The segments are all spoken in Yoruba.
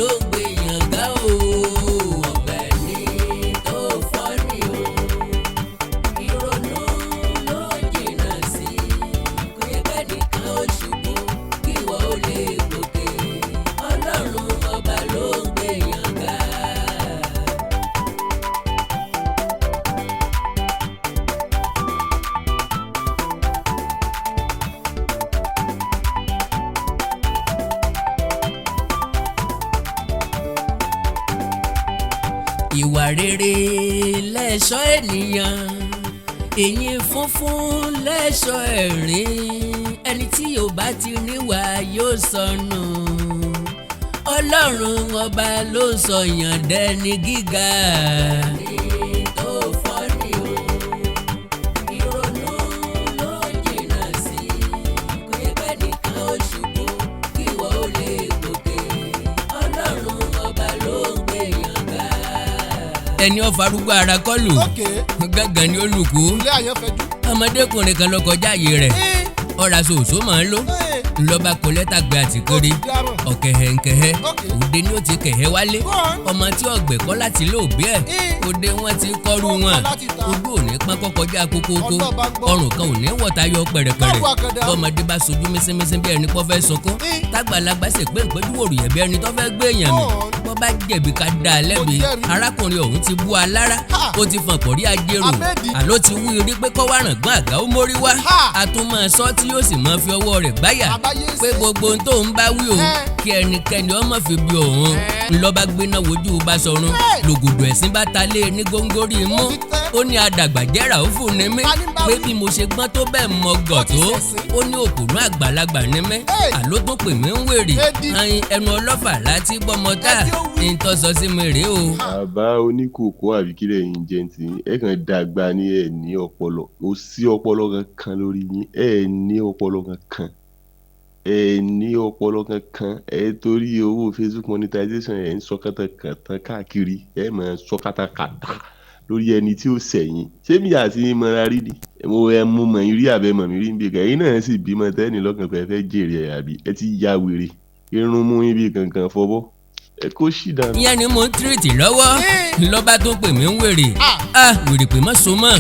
Ló ń gbé yàn ga o. Ọ̀gbẹ́ni tó fọ́ ni o, ìrònú ló jìnnà sí. Kò yẹ kẹ́nìkan ó ṣubú kí wọ́n ó lè gòkè. Ọlọ́run Ọba ló ń gbé yàn ga. Ìwà rere lẹ̀ṣọ́ ènìyàn, ìyìn funfun lẹ̀ṣọ́ ẹ̀rín. Ẹni tí ò bá ti níwà yóò sọnù. Ọlọ́run Ọba ló sọ yàn dẹni gíga. Ẹni tó fọ́ ni o, ìrònú ló jìnnà sí. Kò yẹ kẹ́nìkan ó ṣubú kí wọ́n ó lè gòkè. Ọlọ́run Ọba ló ń gbé yàn ga. Ẹni ó farúgbó ara kọlù, gángan ni ó lù kú. Ilé àyànfẹ́jú. Ọmọdékùnrin kan ló kọjá àyè rẹ̀, ọ̀rà sòsò máa ń lò, ńlọba kọ lẹ́tà gbé àtìkéré. Ó ti dáràn. Ọ̀kẹ́hẹ̀ǹkẹ́hẹ́, òde ni ó ti kẹ̀hẹ́ wálé. Go on. Ọmọ tí ọ̀gbẹ̀ kọ́ láti ilé òbí ẹ̀, òde wọn ti kọ́rù Ó kọ́ wọn. láti ta. Ojú òní pọ́n kọ́ kọjá kókókó. Ọlọ́ba ń gbọ́. Ọrùn kan ò ní wọ̀ta yọ pẹ̀rẹ̀pẹ̀rẹ̀. Láwọ̀ àkàndá. Bọ́mọdé bá sojú mísínmísín bí ẹni pọ́ fẹ́ sunkún, tágbàlagbà sì pé ìpéjú wòrùyẹ̀ bí ẹni tó fẹ́ gbé èèyàn mi. Go on. Bọ́ bá jẹ̀bi, ká dá a lẹ́bi. Mo jẹ́rìí. Arákùnrin ọ̀hún ti bú alára, ó ti fọ̀n pọ̀ rí ajérò. Ahmed. Àló ti wí rí pé kọ́ wá ràngbọ́n àgá ó mórí wá. A tún máa sọ tí yóò sì máa fi ọwọ́ rẹ̀ gbáyà Àbáyé pé ṣe. gbogbo ohun tó ń bá wí o, kí ẹnikẹ́ni ọmọ fi bí òun. Ńlọba gbéná wojú Basọ̀run, lògùdù ẹ̀sìn bá ta lé ní góńgóri mú. Ó ti tẹ́. Ó ní adàgbàjẹ́ra ó fún ni mí, Ta ní bá pé wí? bí mo ṣe gbọ́n tó bẹ́ẹ̀ mọ gọ̀ Ó ti tó. ṣẹ̀sín. Ó ní òpònú àgbàlagbà ní mí. Àló tó pè mí ń wèrè. Edi. Ayin ẹnu ọlọ́fà láti gbọ́mọ tá Ẹ tí ó wí. ní tọ́sọ sí mi rèé o. Bàbá oníkókó, àbí kílẹ̀ yín jẹ́ ti yín? Ẹ kàn dàgbà ní, ẹ ní ọpọlọ, kò sí ọpọlọ kankan lórí yín. Ẹ ní ọpọlọ kankan, ẹ ní ọpọlọ kankan. Ẹ torí owó Facebook monetization, ẹ ń sọ kàtàkàtà káàkiri, ẹ máa sọ kàtàkàtà lórí ẹni tí ó sẹ̀yìn. Ṣé mi àti yín mọra rí ni? Mo ẹ mú mọ̀ yín rí àbẹ mọ̀ mí rí níbi kan? Ẹ̀yin náà sì bímọ tẹ́ni lọ́kàn pé ẹ fẹ́ jèrè ẹ̀, àbí ẹ ti ya wèrè, irun mú yín bí kankan fọwọ́ ẹ kó sì dànù. Ìyẹn ni mo ń tírìtì lọ́wọ́, lọ́ba tó pè mí ń wèrè. Ah, wèrè pè mọ́ so mọ́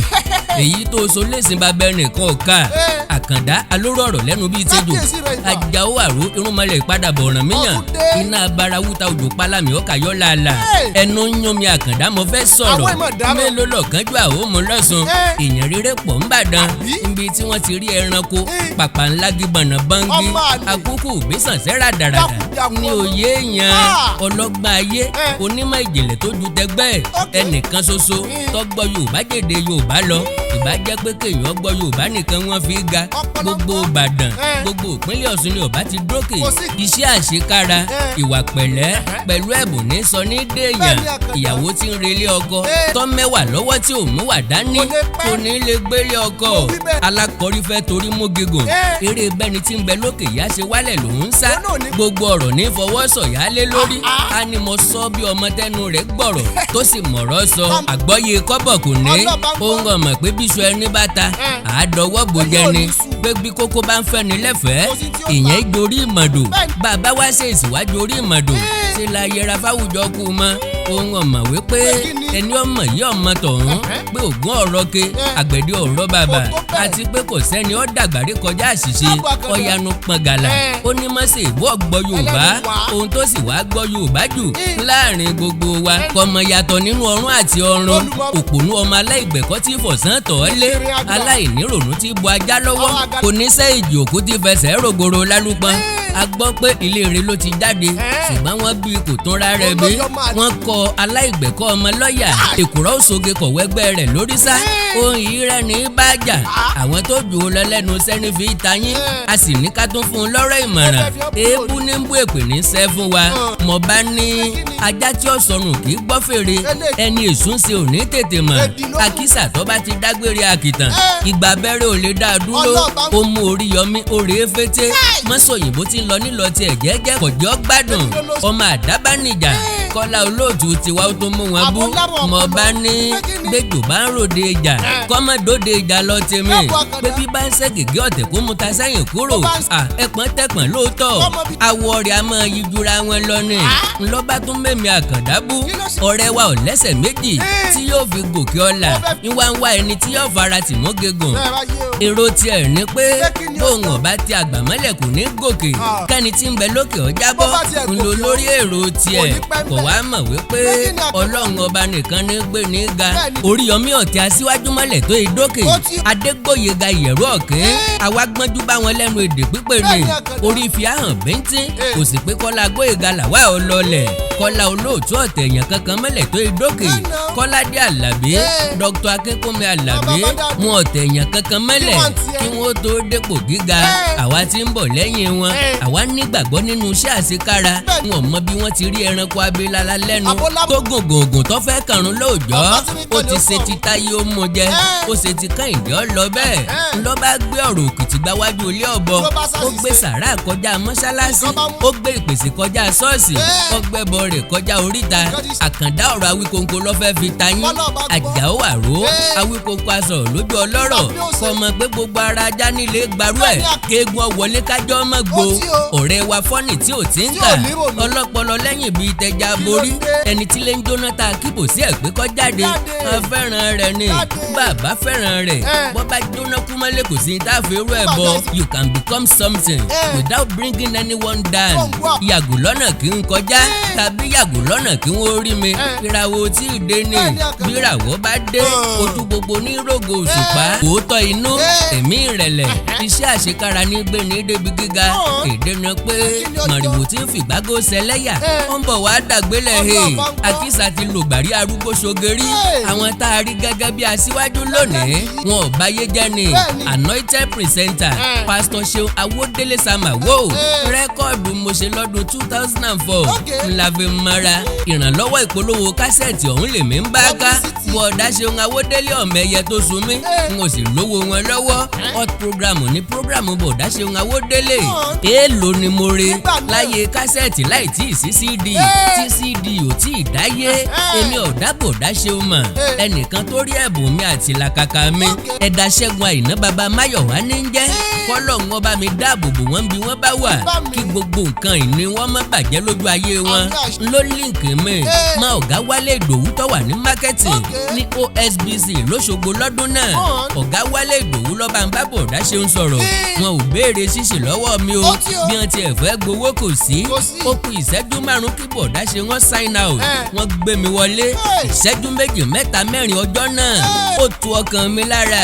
èyí tó so lẹ́sìn bàbá ẹnìkan ò ká. Àkàndá alóró ọ̀rọ̀ lẹ́nu bíi tejò. Kábíyèsí rẹ̀ ìgbà. Ajáò àrò irúnmọlẹ̀ ìpadàbọ̀ ọ̀ràn míyàn. Ọdún dé. Iná abarawúta òjò pálámì ọkà yọ làálàá. Ẹnu ń yún mi, Àkàndá, mo fẹ́ sọ̀rọ̀. Àwọn ìmọ̀ dáràn. Mélòó lọ̀kánjú àhómú lọ́sùn? Èèyàn rere pọ̀ ń bàdàn, Àbí? níbi tí wọ́n ti rí ẹranko pàpà ńlá gígbọ̀nà bọ́ngí. Ọmọ àlè. Àkókò òbísàn sẹ́ra dàràdà Jákujàku ní ọmọ. òye èèyàn. Ọlọ́gbọ́n ayé, onímọ̀ ìjìnlẹ̀ tó ju tẹgbẹ́ ẹ̀, ẹnìkan ṣoṣo tọ́gbọ́ Yorùbá jèdè Yorùbá lọ. Ìbá jẹ́ pé kéèyàn gbọ́ Yorùbá nìkan wọ́n fi ga, Ọpọlọ gbogbo ńkọ́? Ìbàdàn, gbogbo ìpínlẹ̀ Ọ̀ṣun ni ọba ti dókè. Kò sí. Iṣẹ́ àṣekára, ìwà pẹ̀lẹ́ pẹ̀lú ẹ̀bùn ní sọ ní déèyàn. Bẹ́ẹ̀ni, Àkàndá. Ìyàwó tí ń relé ọkọ, tọ́ mẹ́wàá lọ́wọ́ tí ò mú wà dání, Kò lè pẹ́. kò ní lè gbélé ọkọ. Mo wí bẹ́ẹ̀. Alákọ̀ọ́rí fẹ́ torí mú gígùn. Eré bẹ́ni tí ń bẹ lókè yá ṣe wálẹ̀ lòún ń sá. Òun náà ní. Gbogbo ọ̀rọ̀ ní fọwọ́ sọ̀yà lé lórí. A ní mo sọ bí ọmọ tẹnu rẹ̀ gbọ̀rọ̀ tó sì mọ̀rọ̀ sọ. Àgbọ́yé kọ́bọ̀ kò ní. Ọlọ́ba ń gbọ́. Ó ń mọ̀ pé bíṣu ẹni bá ta, àádọ́wọ́ bòjẹ́ Ẹni ò ni. ní sùn. Pé bí kókó bá ń fẹ́ni lẹ́fẹ̀ẹ́, Kò sí tí ó ìyẹn ta. gorí ìmọ̀dò. Bẹ́ẹ̀ni. Bàbá wá ṣe ìsìwájú orí ìmọ̀dò, ṣe la yẹra fáwùjọ kú mọ́. Òun ọmọ wípé Pé kí ni? ẹni ọmọ yìí ọmọ tọ̀hún, pé ògún ọ̀rọ̀ ke, àgbẹ̀dẹ ọ̀rọ̀ bàbà, Kò tó bẹ́ẹ̀. àti pé kò sẹ́ni ó dàgbà rí kọjá àṣìṣe. Lágbo Àkàndá. Ọ̀yanu pọ̀ngàlà. Ó ní mọ̀ sí ìbú ọ̀gbọ́ Yorùbá. Ẹlẹ́nu wá. Ohun tó sì wá gbọ́ Yorùbá jù láàrin gbogbo wa, kọmọ yàtọ̀ nínú ọrún àti ọrùn. Olùmọ̀. Òpònú ọmọ aláìgbẹ̀kọ́ tí fọ̀sán tọ̀ ọ́ lé, Ìrìn àgbà. aláìníròònú tí bu ajá lọ́wọ́, Àwọn àga- oníṣẹ́ ìjì òkú tí fẹsẹ̀ rògbòrò lálùpọ̀n. A gbọ́ pé ilé rẹ̀ ló ti jáde, ṣùgbọ́n wọ́n bí kò tún ra rẹ̀ bí. Olóyè ọmọ àlè. Wọ́n kọ aláìgbẹ̀kọ́ ọmọ lọ́ọ̀yà, èkùrọ́ òṣoge kọ̀wẹ́gbẹ́ rẹ̀ lórí sá. Ohun yìí rẹ̀ ní bájà àwọn tó jù ú lọ lẹ́nu sẹ́ni fi ta yín. A sì ní ká tún fún un lọ́rọ̀ ìmọ̀ràn. Ó fẹ́ fi ọ́ kúrò. Èébú ní bú, èpè ní sẹ́ fún wa. Mo bá ní Ṣé kí ni? ajá tí ó sọnù kì í gbọ́ fèrè. Eléyìí. Ẹni èsùn ṣe ò ní tètè mọ̀. Èdì ló mú. Àkísà tó bá ti dágbére àkìtàn, ìgbà abẹ́rẹ́ ò lè dá a dúró. Ọlọ́ba ń Ó mú orí yọmí ó rèé fété. Mọ́sọ̀yìnbó ti ń lọ nílọ tiẹ̀ jẹ́jẹ́, kọ̀jọ́ gbádùn. Èdì ló lọ sí. Ọmọ àdábánijà. Kọ́lá Olóòtú tiwa ó tún mú wọn bú. Àbọ̀lábọ̀ Mọ̀ ọpọlọ. Bá ní Pé kí ni? gbẹjọ bá ń ròde ìjà, kọ́mọdóde ìjà lọ tèmi. Káàbọ̀ Àkàndá. Pé bí bá ń ṣe gègé ọ̀tẹ̀, kó mu ta sẹ́yìn kúrò. Bó bá ń À, ẹ̀pọ̀n tẹ̀pọ̀n lóòótọ́. Kọ́mọ bí- Awọ rẹ̀ a máa yí jura wọn lọ ni. Ńlọ́ba tún mẹ́mi Àkàndá bú. Kí ló ṣe? Ọ̀rẹ́ wa ò lẹ́sẹ̀ méjì tí yóò fi gòkè ọ̀la. Ń wá ń wá ẹni tí yóò fara tì mọ́ gégùn. Bẹ́ẹ̀ bá yé o. Èrò tiẹ̀ ní pé Pé kí ni ó bóun sọ? ọba ti àgbà mọ́lẹ̀, kò ní gòkè. Kẹ́ni tí ń bẹ lókè ọjà bọ́. Bó bá tiẹ̀ Ń lo gòkè lórí èrò tiẹ̀. Kò ní pẹ́ Kò ńbẹ̀. wá mọ̀ wípé Pé kí ni Àkàndá? Ọlọ́run Ọba nìkan ní gbé ní ga. Bẹ́ẹ̀ni. Oríyọmí ọ̀tí aṣíwájú mọ́lẹ̀ tó idókè. Ó ti- Adégbòyega ìyẹ̀rú ọ̀kín. Àwa gbọ́njú bá wọn lẹ́nu èdè pípé ni. Bẹ́ẹ̀ni, Àkàndá. Orí fi ahọ́n bíntín. Kò sì pé Kọ́lá Gbóyèga làwa ò lọlẹ̀. Kọ́lá Olóòtú ọ̀tẹ̀ èèyàn kankan mọ́lẹ̀ tó idókè. Bẹ́ẹ̀ni. Kọ́ládé Àlàbí, Dr. Akínkúnmi Àlàbí, Bàbá bá wọn ọ̀tẹ̀ èèyàn kankan mọ́lẹ̀ Kí wọ́n tiẹ̀? kí wọ́n tó dépò gíga. Àwa tí ń bọ̀ lẹ́yìn wọn, àwa nígbàgbọ́ nínú iṣẹ́ àṣekára. Wọn ò mọ bí wọ́n ti rí ẹranko abilala lẹ́nu Abọ́lábọ̀. tó gògògùn tó fẹ́ kàrún lóòjọ́. Bàbá tí mi Ó kàn ti ní ó ṣe kàn. ti táyé ó mú jẹ. Ó ṣe ti Kẹ́hìndé ọ lọ bẹ́ẹ̀. Ńlọ bá gbé ọ̀rọ̀ òkìtì gbáwájú ilé ọ̀bọ. Ló bá Ó gbé ṣàṣìṣe. sàrà kọjá mọ́ṣáláṣí. Nǹkan bá mú. Ó gbé ìpèsè kọjá ṣọ́ọ̀ṣì. Ó gbẹ́bọ rẹ̀ kọjá oríta. Nǹkan ti ṣe. Àkàndá ọ̀rọ̀ Awíkonko ló fẹ́ fi ta yín. Bọ́lá ọba gbọ́. Àjàó àró. Awíkonko aṣọ lójú ọlọ́rọ̀. Bàbá bí ó ṣe. Kọmọ pé gbogbo ara ajá nílé gbarú ẹ̀. Bẹ́ẹ̀ni, Kéegun ọ̀wọ́lé kájọ́ mọ́ gbo. Ó tí o. Ọ̀rẹ́ wa fọ́nì tí ò tí ń Tí kà. ò ní rònú. Ọlọ́pọlọ lẹ́yìn bíi tẹja Kí ló borí. dé? Ẹni tí lè ń jóná ta kíbò sí ẹ̀ pé kọ́ jáde. Jáde. A fẹ́ràn rẹ̀ ni. Jáde. Bàbá fẹ́ràn rẹ̀. Bọ́ bá jóná kú mọ́lẹ̀, kò sí tá a fi rú ẹ̀ Bàbá bọ̀. sí. You can become something without bringing anyone down. Tó ń gbọ́. Yàgò lọ́nà kí n kọjá tàbí yàgò lọ́nà kí wọ́n rí mi. Ìràwọ̀ tí ì dé ni. Bẹ́ẹ̀ni, Àkàndá. Bí ìràwọ̀ bá dé, ojú gbogbo ní rògo òṣùpá. Òótọ́ inú, ẹ̀mí ìrẹ̀lẹ̀, iṣẹ́ àṣekára ní gbé ní débi gíga. Èdè ni pé Kí ni ọjọ́? mọ̀rìwò tí ń fìgbágó ṣẹlẹ́yà ó ń bọ̀ wá dàgbélẹ̀. Ọlọ́run He bá ń gbọ́. àkísà ti lògbàrí arúgbó ṣogerí. Àwọn tá a rí gẹ́gẹ́ bí aṣíwájú lónìí, wọn ò báyé jẹ́ ni. Anointed presenter, Pastor Seun Awódélé Samawo. Record mo ṣe lọ́dún 2004 ńlá fi mọ́ra. Ìrànlọ́wọ́ ìpolówó kásẹ̀tì ọ̀hún lèmi ń bá ká. Publicity. Bọ̀dá Ṣeun Awódélé ọ̀mẹ́yẹ tó sun mí. N ò sì lówó wọn lọ́wọ́. Hot program ní program bọ̀dá Ṣeun Awódélé. Èèlò ni mo re Nígbà náà. láyé kásẹ̀tì láì tí ì sí CD, tí CD ò tí ì dáyé. Èmi ò dá bọ̀dá Ṣeun mọ̀. Ẹnìkan tó rí ẹ̀bùn mi àti làkàkà mi, ẹ̀dá Ṣẹ́gun Àìná baba Máyọ̀wá ní ń jẹ́. Kọ́lọ̀ wọn bá mi dáàbò bò wọ́n bí wọ́n bá wà, Bá mi. kí gbogbo nǹkan ìní wọn má bàjẹ́ lójú ayé wọn. Àmì àṣẹ. Ló link mi má ọ̀gá Wálé Ìdòwú tó wà ní marketing ní OSBC lóṣogbo lọ́dún náà. Ọ̀gá Wálé Ìdòwú lọ́ba ń bá bọ̀dá ṣe ń sọ̀rọ̀. Wọn ò béèrè ṣíṣì lọ́wọ́ mi o. Ó tí o. Bí wọ́n tiẹ̀ fẹ́ gbowó, kò sí. Kò sí. Ó kù ìṣẹ́jú 5 kí bọ̀dá ṣe wọ́n sign out. Wọ́n gbé mi wọlé. Ìṣẹ́jú 2, 3, 4 ọjọ́ náà, ó tu ọkàn mi lára.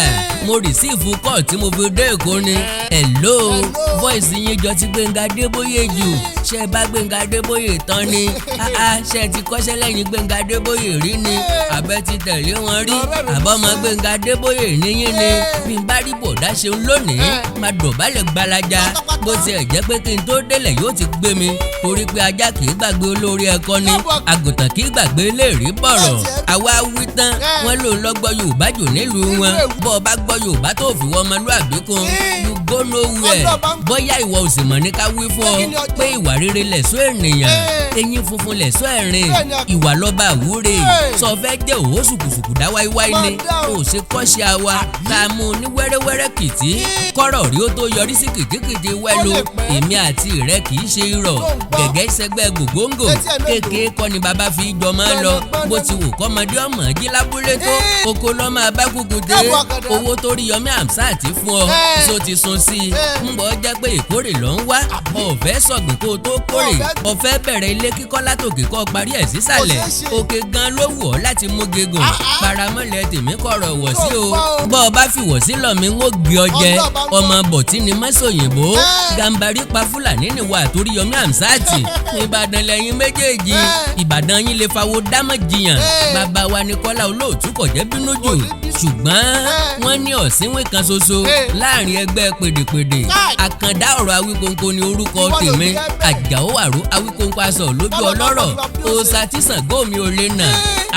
Mo receive call tí mo fi dé Èkó ni, "Hello." Hello. "Voice yín jọ ti Gbénga Adébóyè jù. Ṣé ẹ bá Gbénga Adébóyè tán ni? Ah, ah, ṣé ẹ ti kọ́ṣẹ́ lẹ́yìn Gbénga Adébóyè rí ni? Àbẹ́ ti tẹ̀lé wọn rí? Ọ̀rẹ́ mi Àbọ̀mọ sá. Gbénga Adébóyè níyìn ni?" Bí n bá rí bọ̀dá ṣeun lónìí, máa dọ̀bálẹ̀ gbalaja. Pátápátá. Bó tiẹ̀ jẹ́ pé kí n tó délẹ̀ yóò ti gbé mi, torí pé ajá kì í gbàgbé olórí ẹ̀kọ́ ni, Káàbọ̀. àgùntàn kì í gbàgbé léèrí bọ̀rọ̀. Bẹ́ẹ̀ tiẹ̀. Àwa wí tán, wọ́n lòun lọ gbọ́ Yorùbá jù nílùú wọn. Nílùú èwo? Bọ́ ọ bá gbọ́ Yorùbá tó fi wọ́n ọmọlúàbí kún, you go nowhere. Ọlọ́run bá ń Bóyá ìwọ ò sì mọ̀ ní ká wí fún ọ Pé kí ni ọjọ́? pé ìwà rere lẹ̀ṣọ́ ènìyàn, eyín funfun lẹ̀ṣọ́ ẹ̀rín, Bẹ́ẹ̀ni, ìwà lọ́ba àwúre. Sọ fẹ́ jẹ́ òwò sùkùsùkù dá wáíwáí Máa ni? dáhùn. Ò ṣe kọ́ṣẹ́ àwa tá a mú un ní wẹ́rẹ́wẹ́rẹ́ kìtì kọ́rọ̀ rí ó tó yọrí sí kìtìkìtì wẹ́lu. Ó lè pẹ́. Èmi àti rẹ kì í ṣe irọ́. Tó ń gbọ́. Gẹ̀gẹ́ sẹgbẹ́ gògóńgò. Etí ẹ̀ mélòó? Kéèké kọ́ ni bàbá fi jọmọ́ lọ. Gbọ́nà, Bó ti wù kọ́mọdé ọmọ jí lábúlé tó, oko lọ́mọ abákùkù dé. Káàbọ̀, Àkàndá. Owó tó rí Yọmí Hamzat fún ọ, so ti sun sí i. Ń bọ́ jẹ́ pé ìkórè ló ń wá. Ọ̀fẹ́ sọ̀gbìn kó o tó kórè. Ọ̀fẹ́- Ọ̀fẹ́ bẹ̀rẹ̀ ilé kíkọ́ látòkè kọ́ parí ẹ̀ sísàlẹ̀. Kò ṣeé ṣe. Òkè gan ló wù ọ́ láti mú gígùn. Paramọ́lẹ̀ tèmi kọ̀rọ̀ wọ̀ sí o. Tó gbọ́ o. Bọ́ ọ bá fi wọ̀ sí lọ mi, ń ó gbé ọ jẹ. Ọlọ́ọ̀ bá ń gbọ́. Ọmọ bọ̀tí ni mọ́sọ̀yìnbó. Gàmbàrí pa Fúlàní níwà àtòrí Yọmí Hamzat. Ìbàdàn lẹ́yìn méjèèjì. Ìbàdàn yín lè fawó dámọ̀ jiyàn. Bàbá wa ní Kọ́lá Olóòtú kò jẹ́ bínú jù, Kò ní bínú. Ṣùgbọ́n wọ́n ní ọ̀sìnwé kan ṣoṣo láàrin ẹgbẹ́ pèdèpèdè. Káì. Àkàndá ọ̀rọ̀ Awíkonko ni orúkọ Ìwọ ló tèmi. jẹ́ bẹ́ẹ̀. Àjàó àrò Awíkonko aṣọ lójú Bọ́lá bá ọlọ́rọ̀. bá bí ó ṣe. Òòṣà tí Ṣàngó mi ò lè nà.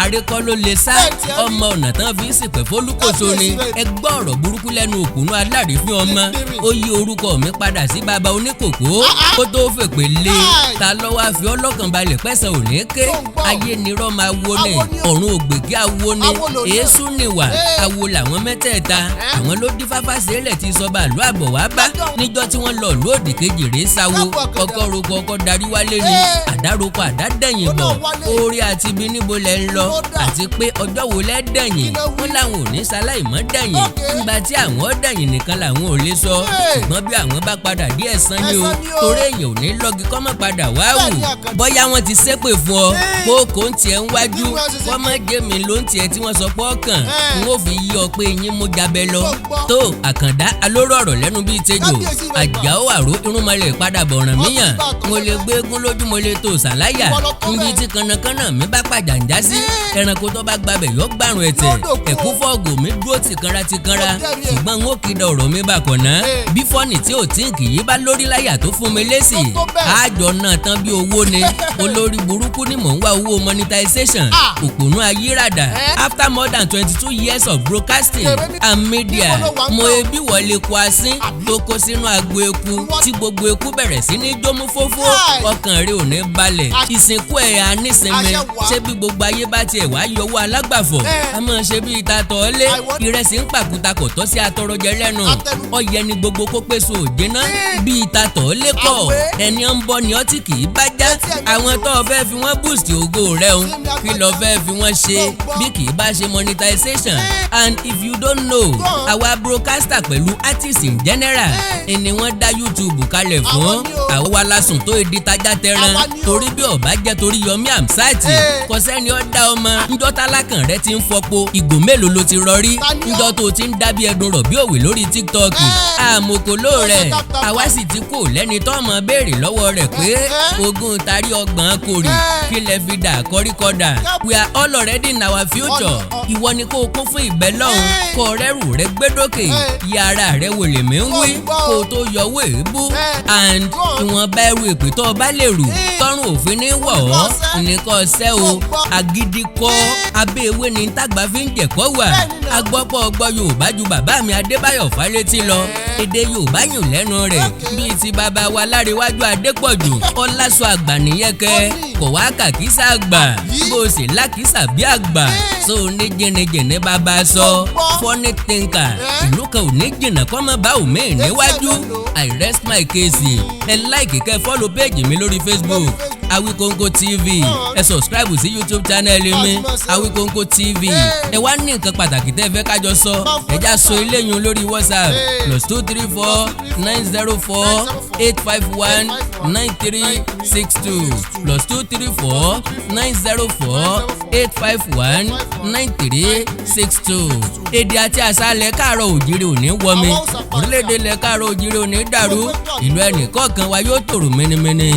Arékọ́ ló lè sá. Bẹ́ẹ̀ tí ẹ rí. Ọmọ ọ̀nà tán fi ń sìpẹ̀ fólúkòso ni. Kábíyèsí rẹ̀. Ẹ gbọ́ ọ̀rọ̀ burúkú lẹ́nu òkùnú alárìífín ọmọ. Dídìrín. Ó yí orúkọ mi padà sí baba oníkòkó Ah, ah. kó tó fèpè lé. Káì. Ta ló wá fi ọlọ́kàn balẹ̀ pẹ̀sẹ̀ òní ké? Tó ń gbọ́. Ayé nirọ́ máa wo ni. Awo ni o. Ọ̀run ògbèkí awo ni. Awo lòun náà. Èésú nìwà. Ee. Awo làwọn mẹ́tẹ̀ẹ̀ta. Eh. Àwọn ló dífá fáṣẹ́lẹ̀ tí sọba àlú àbọ̀ wá bá Lọ́jọ́. níjọ́ tí wọ́n lọ ìlú òdì kejì rèé sáwo. Káàbọ̀ àkàndá. Ọkọ̀ roko, ọkọ̀ darí wálé ni. Ee. Àdá roko, àdá dẹ̀yìn Ó bọ̀. náà wálé. Orí àti ibi níbo lẹ ń lọ? Ó dà. Àti pé ọjọ́ wo lẹ́ dẹ̀yìn? Kí ló wí? Wọ́n láwọn ò ní sáláì mọ́ dẹ̀yìn. Nígbà tí àwọn dẹ̀yìn nìkan làwọn ò lè sọ. Hey. Ṣùgbọ́n bí àwọn bá padà díẹ̀ san ni o. Ẹ̀san ni o. Torí èèyàn ò ní lọ́gi kọ́ mọ́ padà wá wù. Bẹ́ẹ̀ ni, Àkàndá. Bóyá wọ́n ti ṣépè fún ọ. Hey. Kókó ń tiẹ̀ ń wájú. Bí wọ́n ṣe ṣe. Kọ́ mọ́ jẹ́mi ló ń tiẹ̀ tí wọ́n sọ pé ọkàn. Hey. N ó fi yí ọ pé eyín mú jabẹ lọ. Tó ń gbọ́. Tó Àkàndá alóró ọ̀rọ̀ lẹ́nu bíi tejò. Kábíyèsí rẹ̀ gbà. Àjàó àró irúnmọlẹ̀ padà bọ̀ràn míyàn. Ọtún bá Mo lè àtọ̀sọ́lá. gbégún lójú, mo lè tó sàláyà. Ìwọ lọ tọ́ Níbi bẹ́ẹ̀. tí kànnàkànnà mi bá pàjàǹjá sí. Hey. Ẹranko tó bá gbabẹ̀ yọ gbàrún ẹ̀tẹ̀. Lódò kú o. Ẹ̀kú fọ́ọ̀gù mi dúró tìkanra tìkanra. Ó jẹ́rìí ẹ̀. Ṣùgbọ́n n ó kéde ọ̀rọ̀ mi bà kọ̀nà. Hey. Bí fọ́ọ̀nì tí ò tí kì í bá lórí láyà tó fún mi lésì. Ó tó bẹ́ẹ̀. Àjọ náà tán bí owó ni. Olórí burúkú ni mò ń wá owó monetization. Ah. Òpònú ayírádà. Eh. After more than 22 years of broadcasting Èrè ní- and media, Níbo ló wà ń mo bọ̀? ebi wọlé kó asín Àbí? tó kó sínú agbo eku Ìwọ- tí gbogbo eku bẹ̀rẹ̀ sí ní jómú fófó. Káì. Ọkàn rẹ ò ní balẹ̀. Àṣ- Ìsìnkú ẹ̀ á nísinmi. Àṣẹ wà. Ṣé bí gbogbo ayé bá tiẹ̀ wá yọwọ́ alágbàfọ̀? Eh. A máa ṣe bí ìta tọ́lé. I want- Ìrẹsì ń pàkúta kò tọ́ sí atọrọjẹ lẹ́nu. Atẹnu- Ọyẹ ni gbogbo kó pèsè òjìná. Eh. Bí ìta tọ́lé kọ̀. Àwẹ̀. Ẹni ń bọ́ ni ọtí kì í bá já. Etí ẹ̀ Àwọn tó o fẹ́ fi wọ́n boost ògo rẹ o. Sí mi. Kí lo fẹ́ fi wọ́n ṣe? Tó ń gbọ́. Bí kì í bá ṣe monetization. Eh. And if you don't know, Go on. àwa broadcaster pẹ̀lú artist in general Eh. ni wọ́n dá YouTube kalẹ̀ fún. Àwọn ni o. Àwa lásùn tó di tajà tẹran. Àwa ni o. Torí bí ọba jẹ́ torí Yomi Amsati. Eh. Kò sẹ́ni ó dá ọmọ. Njọ́ tálákàn rẹ ti ń fọpo. Ìgò mélòó ló ti rọrí? Ta ni ọ́? Njọ́ tó ti ń dábí ẹdun rọ̀ bí òwe lórí TikTok. Eh. Àmọ̀kòló Ó rẹ̀. ṣe tap, tap, Àwa tap. sì ti kú lẹ́ni tó mọ̀ béèrè lọ́wọ́ rẹ̀ pé Eh. ogún tarí 30 kórè. Eh. Kí lẹ fi dà kọ́ríkọ́dà? Yep. We are all already in our future. Ọ̀nà- Ìwọ ni kó o kún fún ìbẹ́ lọ́hùn. Eh. Kó o rẹ́rù rẹ gbẹ́dọ́kè. Eh. Yàrá rẹ wò lèmi ń wí. Ó gbọ́. Kó o tó yọwọ́ èébú. Eh. And Go on. ìwọ̀nba ẹrù èpè tó o bá lè rù. Eh. Tọ́run òfin ní wọ̀ ọ́. Kọ́ sẹ́. Nìkan ṣẹ́ o. Ó gbọ́. Agídí kọ́. Eh. Abẹ́ ewé ni tágbà fi ń jẹ̀kọ́ wà. Bẹ́ẹ̀ni náà. Agbọ́pọ̀ ọgbọ́ Yorùbá ju bàbá mi Adébáyọ̀ Fálétí lọ. Eh. Èdè Yorùbá yùn lẹ́nu rẹ̀. Okay. Bíi ti bàbá wa Láríwájú Adépọ̀jù. Ọlásọ àgbà nìyẹn kẹ́. Ó ní. Kò wá kàkísà àgbà. Àbí? Bó o sì lákìsà bí àgbà. Eh. So ní jìnnìjìnnì bàbá sọ. Ó gbọ́. Funny thinker. Eh. Ìlú kan ò ní jìnnà kọ́ mọ́ bá òmíì níwájú. Mélòó? I rest my case. Ẹ like, kẹ́ follow page mi lórí Facebook. Lórí Facebook. Awikonko TV. Go on. Ẹ subscribe sí YouTube channel mi. Àti máa ṣe o. Awikonko TV. Hey. Ẹ wá ní nǹkan pàtàkì tẹ́ ẹ fẹ́ kájọ sọ. Máa Ẹ já sọ fọ́. eléyìí lórí WhatsApp. Hey. +234 904 851 9362, +234 904 851 9362. Èdè àti àṣà ilẹ̀ káàárọ̀ òjìrì ò ní wọmi. Orílẹ̀-èdè ilẹ̀ káàárọ̀ òjìrì ò ní dàrú. Ìlú ẹnì kọ̀ọ̀kan wa yóò tòrò mẹ́nimẹ́ni.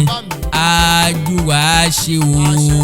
Àjùwà ṣe o.